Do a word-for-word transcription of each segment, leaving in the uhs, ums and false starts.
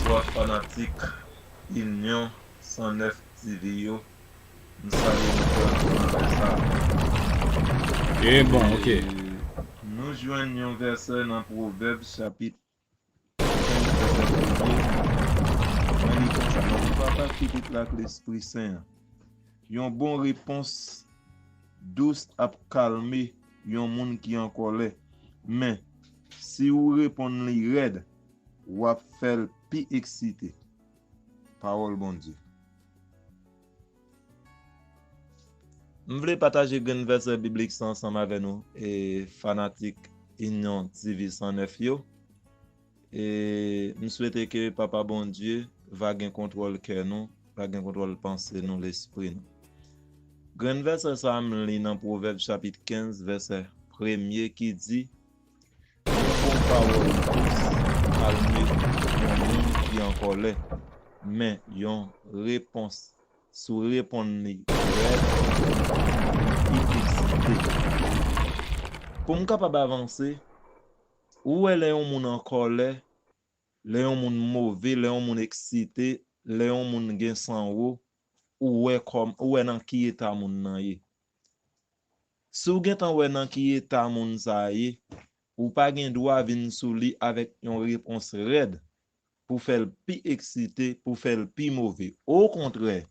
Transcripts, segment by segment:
Bonswa fanatik Inyon san nèf TV yo. M salye nou frè m nan lè sa. E bon, ok. Nou jwenn yon vèsè nan Pwovèb chapit kenz vèsè premye. Mwen li konsa, nan non Papa, Pitit la ak Lespri Sen an. Yon bon repons dous ap kalme yon moun ki an kòlè. Men, si w reponn li rèd, w ap fè l pi eksite. Pawòl Bondye. M vle pataje grenn vèsè biblik sa ansanm avè nou, e fanatik Inyon TV san nèf yo. E m swete ke Papa Bondye va gen kontwòl kè nou, va gen kontwòl panse nou, lespri nou. Grenn vèsè sa a m li nan Pwovèb chapit kenz, vèsè premye ki di, yon bon pawòl dous kalme yon moun ki an kòlè, men yon repons, si w reponn li rèd, li eksite. Pou m kapab avanse, ou wè lè yon moun an kòlè, lè yon moun move, lè yon moun eksite, lè yon moun gen sanwo, ou wè kòm, ou wè nan ki eta moun nan ye. Si w gentan wè nan ki eta moun sa a ye, ou pa gen dwa vin sou li avèk yon repons rèd pou fè l pi eksite, pou fè l pi move. Okontrè,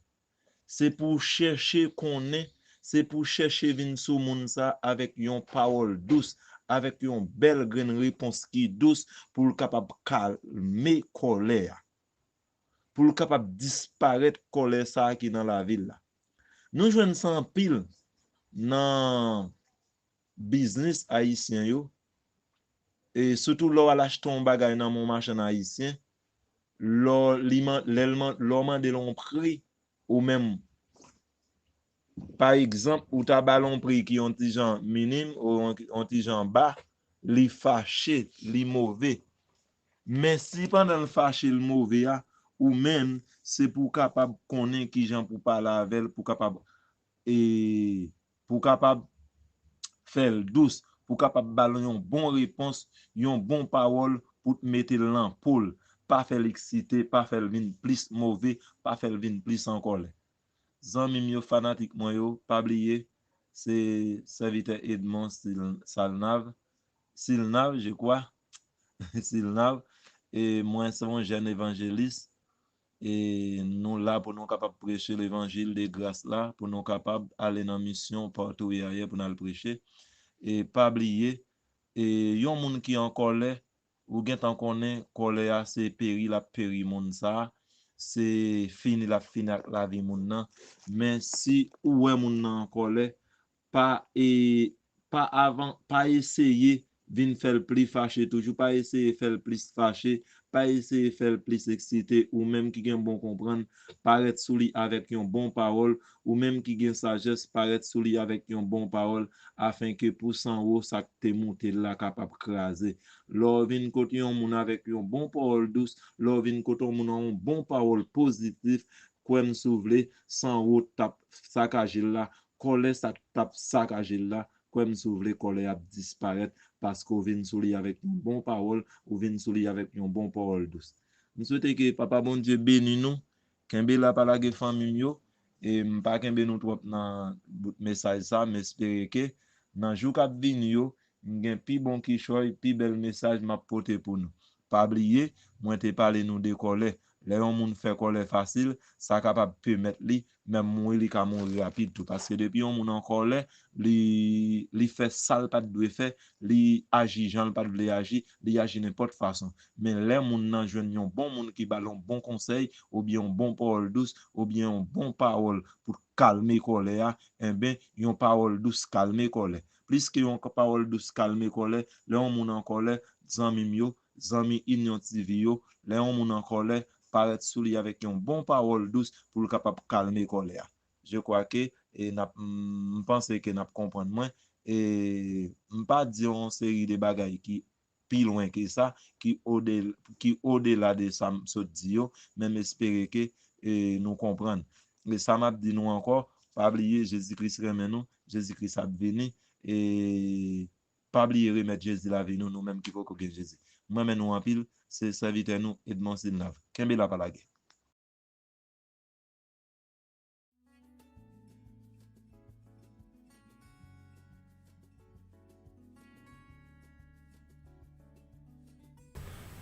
se pou w chèche konnen, se pou w chèche vin sou moun sa a avèk yon pawòl dous, avèk yon bèl grenn repons ki dous pou l kapab kalme kòlè a, pou l kapab disparèt kòlè sa a ki nan lavi l la. Nou jwenn sa anpil nan biznis ayisyen yo, e sitou lè w al achte yon bagay nan men yon machann ayisyen, lè w, li man-, lè l man-, lè w mande l yon pri, ou menm, pa egzanp, ou ta ba l yon pri ki yon ti jan minim ou yon, yon ti jan ba, li fache, li move. Men si pandan l fache, l move a, ou menm, se pou w kapab konnen ki jan pou w pale avè l, pou w kapab, e, pou w kapab fè l dous, pou w kapab ba l yon bon repons, yon bon pawòl pou w mete l nan po l. Pa fè l eksite, pa fè l vin plis move, pa fè l vin plis an kòlè. Zanmi m yo, fanatik mwen yo, pa bliye, se sèvitè Edmond Sil-, Salnav, Silnav, je crois, Silnav, e mwen se yon jèn evanjelis, e nou la pou nou kapab preche levanjil de gras la, pou nou kapab ale nan misyon patou e ayè pou n al preche. E pa bliye, e yon moun ki an kòlè, ou gentan konnen kòlè a se peri l ap peri moun sa a, se fini l ap fini ak lavi moun nan. Men si ou wè moun nan an kòlè, pa, e, pa avan, pa eseye vin fè l pli fache toujou, pa eseye fè l plis fache, pa eseye fè l plis eksite. Ou menm ki gen bon konprann, parèt sou li avèk yon bon pawòl, ou menm ki gen sajès, parèt sou li avèk yon bon pawòl, afenke pou sanwo sa k te moute l la kapab kraze. Lè w vin kote yon moun avèk yon bon pawòl dous, lè w vin kote yon moun an yon bon pawòl pozitif, kwè m si w vle, sanwo t ap sakaje l la, kòlè sa k t ap sakaje l la, kwè m si w vle, kòlè a ap disparèt, paske w vin sou li avèk yon bon pawòl, ou vin sou li avèk yon bon pawòl dous. M swete ke Papa Bondye beni nou, kenbe la, pa lage fanmi m yo, e m pa kenbe nou twòp nan bout mesaj sa, m espere ke nan jou k ap vini yo, m gen pi bon kichòy, pi bèl mesaj m ap pote pou nou. Pa bliye, mwen te pale nou de kòlè. Lè yon moun fè kòlè fasil, sa kapab pèmèt li menm mouri, li ka mouri rapid tou. Paske depi yon moun an kòlè, li, li fè sa l pa t dwe fè, li aji jan l pa t vle aji, li aji nenpòt fason. Men lè moun nan jwenn yon bon moun ki ba l yon bon konsèy, oubyen yon bon pawòl dous, oubyen yon bon pawòl pou kalme kòlè a, enben, yon pawòl dous kalme kòlè. Plis ke yon k-, pawòl dous kalme kòlè, lè yon moun an kòlè, zanmi m yo, zanmi Inyon TV yo, lè yon moun an kòlè, parèt sou li avèk yon bon pawòl dous pou l kapab kalme kòlè a. Je crois que, e, n ap, m, m panse ke n ap konprann mwen. E m pa di yon seri de bagay ki pi lwen ke sa, ki ode-, ki odela de sa m sot di yo, men m espere ke, e, nou konprann. E sa m ap di nou ankò, pa bliye Jezi Kris renmen nou, Jezi Kris ap vini, e pa bliye remèt Jezi lavi nou, nou menm ki poko gen Jezi. M renmen nou anpil, se sèvitè nou Edmond Silnav. Kenbe la, pa lage.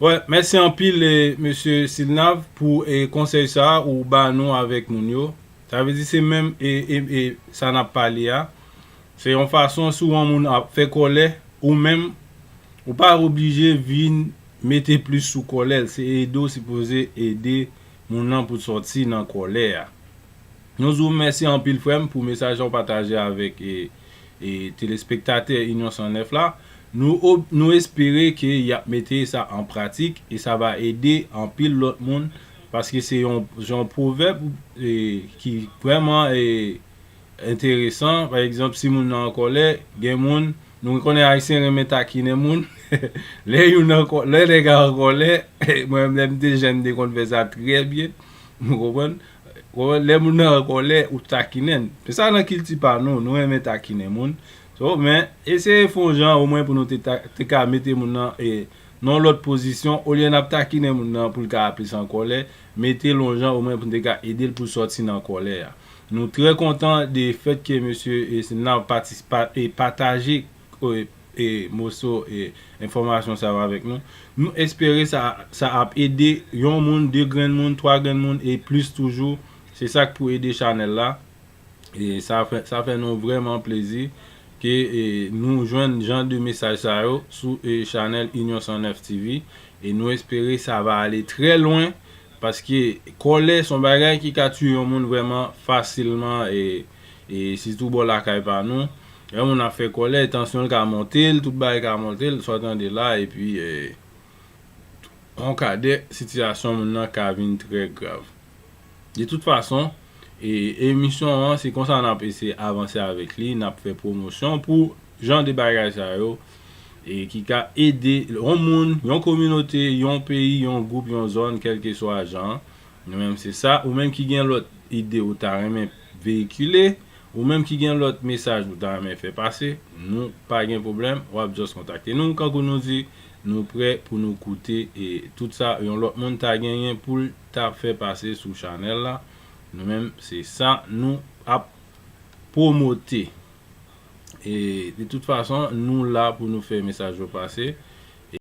Wè, mèsi anpil, e, mesye Silnav, pou, e, konsèy sa a ou ba nou avèk moun yo. Sa vle di se menm, e, e, e, sa n ap pale a. Se yon fason si yon moun ap fè kòlè, ou menm, ou pa oblije vin mete plis sou kòlè l. Se ede w sipoze ede moun nan pou sòti nan kòlè a. Nou di w mèsi anpil, frè m, pou mesaj sa w pataje avèk, e, e, telespektatè Inyon san nèf la. Nou, ob- nou espere ke y ap mete sa an pratik e sa va ede anpil lòt moun, paske se yon, se yon pwovèb, e, ki vrèman, e, enteresan. Pa egzanp, si moun nan an kòlè, gen moun, nou konnen Ayisyen renmen takinen moun. Lè youn an kò- lè nèg an an kòlè, mwen menm lè m te jèn, m te konn fè sa trè byen. Ou konprann? Ou konprann? Lè moun nan an kòlè, ou takinen l. Se sa nan kilti pa nou, nou renmen takinen moun. So, men, eseye fè yon jan omwen pou nou te, ta- te ka mete moun nan, e, nan yon lòt pozisyon, olye n ap takinen moun nan pou l ka plis an kòlè, mete l yon jan omwen pou n te ka ede l pou l sòti nan kòlè a. Nou trè kontan de fèt ke mesye, e, Silnav patis- pa- e, pataje, e, e, moso, e, enfòmasyon sa yo avèk nou. Nou espere sa, sa ap ede yon moun, de grenn moun, twa grenn moun e plis toujou. Se sa k pou ede chanèl la. E sa fè, sa fè nou vrèman plezi ke, e, nou jwenn jan de mesaj sa yo sou, e, chanèl Inyon san nèf T V. E nou espere sa va ale trè lwen, paske kòlè se yon bagay ki ka tiye yon moun vrèman fasilman, e, e sitou bò lakay pa nou. Lè yon moun ap fè kòlè, tansyon l ka monte l, tout bagay ka monte l, sa w tande la, epi, e, an kadè, sitiyasyon moun nan ka vin trè grav. De tout fason, e, emisyon an, se konsa n ap eseye avanse avèk li, n ap fè pwomosyon pou jan de bagay sa yo, e ki ka ede yon moun, yon kominote, yon peyi, yon gwoup, yon zòn, kèlkeswa jan. Nou menm se sa, ou menm ki gen lòt ide ou ta renmen veyikile, ou menm ki gen lòt mesaj ou ta renmen fè pase, nou pa gen pwoblèm, w ap just kontakte nou. Kankou nou di, nou prè pou nou koute, e, tout sa yon lòt moun ta genyen pou l ta fè pase sou chanèl la. Nou menm, se sa nou ap pwomote. E, de tout fason, nou la pou nou fè mesaj yo pase.